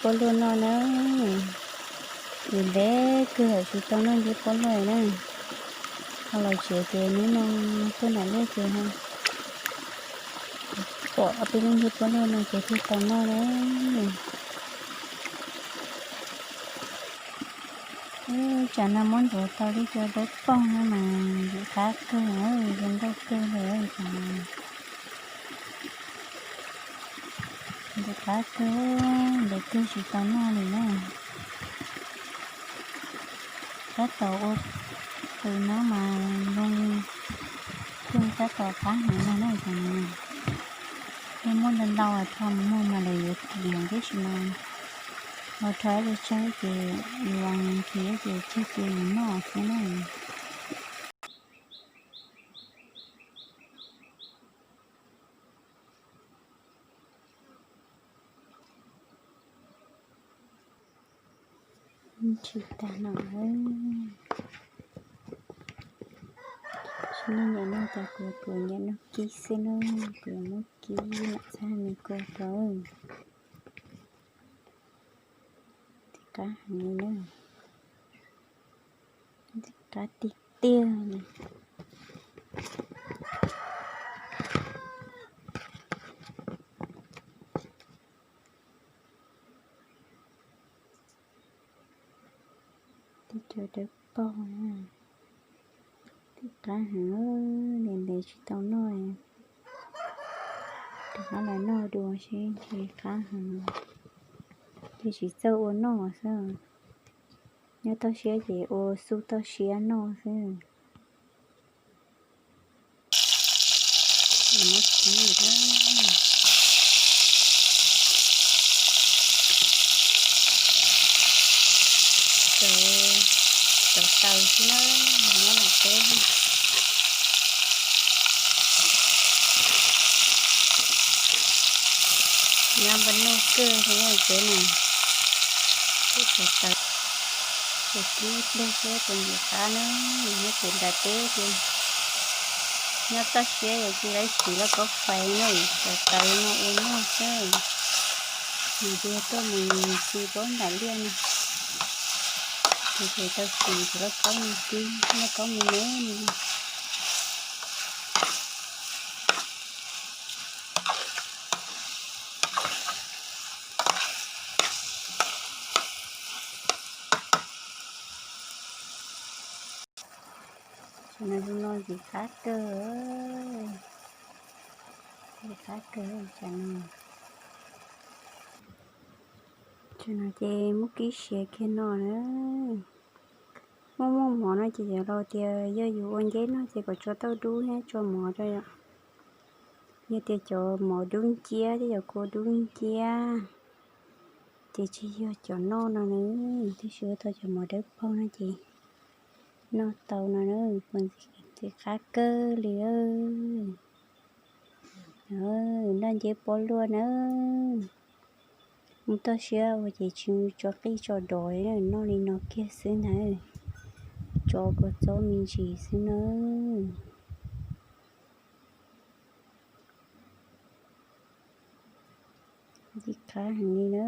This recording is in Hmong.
Pob luaj noj na, ntev kawg tsis tau noj nceb pob luaj na. Ho los tsev ces hnub no tuaj nram liaj ces pom ob peb lub nceb pob luaj no ces thiaj tau noj na. Tsam no muab ntxuav tau lub cua dawb paug no mas zoo qab kawg, zoo nkauj kawg li tsam no. Ntev qab kawg, ntev kawg tsis tau noj li na. Tab tom ua pw no mas zoo kawg, tab tom qab heev no na tsam no. Yog muaj ntau ntau rho mus muag mas lawv yuav kim heev, tab sis mas los rho ib co tsawg ces yus los nrhiav ces tsawg ces yus noj xwb na. Tsis tas no, tsis noj nyiam noj tas kuv, kuv nyiam noj kib xwb na, kuv yuav muab kib mam txhab me kua rau. Qab heev li na, qab tiag tiag li. Tib co dawb paug, tib qab heev, ntev ntev tsis tau noj, rov qab los noj dua seb ntev qab heev, ces tsis txawj ua noj xwb. Nyob toj siab ces ua xub toj siab noj xwb. Cov taws xwb na, nyob no peb nyob npaj nuj kawg li peb no. Cov taws, cov kib pliag xwb puas ntxim qab na, nyob pem nram teb ces nyob toj siab yog tsis laib siv lauj kaub fais na, cov taws no ua noj xwb. Nws cia tuaj mus si pob nram liaj no, ces tau siv cov lauj kaub me kib, lauj kaub me me no. Tsam no zoo no ntxim qab kawg, ntxim qab kawg tsam no. Tsam no ces muab kib siav kiag no na. Muaj muaj mov no ces yog los tias yog yus ua nceb no ces kom tso tauj dub thiab tso mov rau yom. Yog tias cov mov dub nciab thiab cov kua dub nciab ces tsis yog cov noj no na, tab sis ua tau cov mov dawb paug no ces noj tau no na, ntxim qab kawg li. Noj nceb pob luaj na. Mus toj siab ua ces tsis tso qij tso dov, noj li no kiag xwb ntag. Tso kua txob me ntsis xwb na. Ntxim qab heev li na.